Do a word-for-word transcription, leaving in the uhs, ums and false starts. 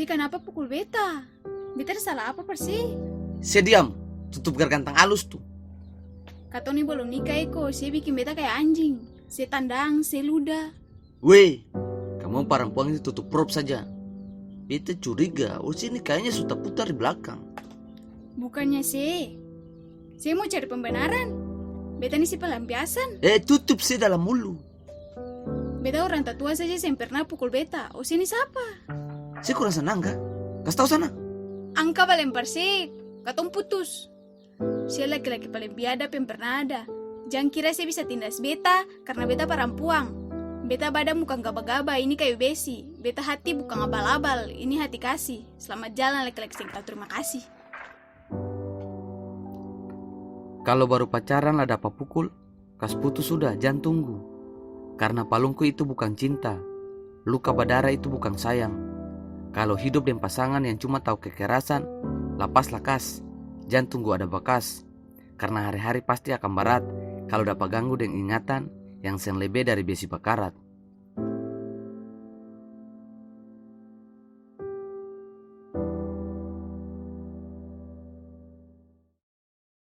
Ih, kanapa pukul beta? Beta ada salah apa par se? Se diam, tutup gargantang alus tu. Katong ni balom nikah eko, se biking beta kaya anjing. Se tandang, se luda. Weh, kamong parampuang itu tutup prop saja. Beta curiga, ose ini kayanya su taputar di blakang. Bukannya se, se mo cari pembenaran. Beta ni se pelampiasan. Eh, tutup se dalam mulu. Beta orang tatua saja seng pernah pukul beta. Ose ni sapa? Se kurang sanang ka? Kas tau sana. Angka balempar se, katong putus. Se laki-laki paleng biadab yang pernah ada. Jang kira se bisa tindas beta karna beta parampuang. Beta badan bukang gaba-gaba, ini kayu besi. Beta hati bukang abal-abal, ini hati kasih. Slamat jalan laki-laki seng tau terima kasih. Kalo baru pacaran la dapa pukul, kas putus sudah, jang tunggu. Karna palungku itu bukang cinta, luka badara itu bukang sayang. Kalo hidop deng pasangan yang cuma tau kekerasan, lapas lakas, jang tunggu ada bakas. Karna hari-hari pasti akang barat kalo dapa ganggu deng ingatan yang seng lebe dari besi bakarat.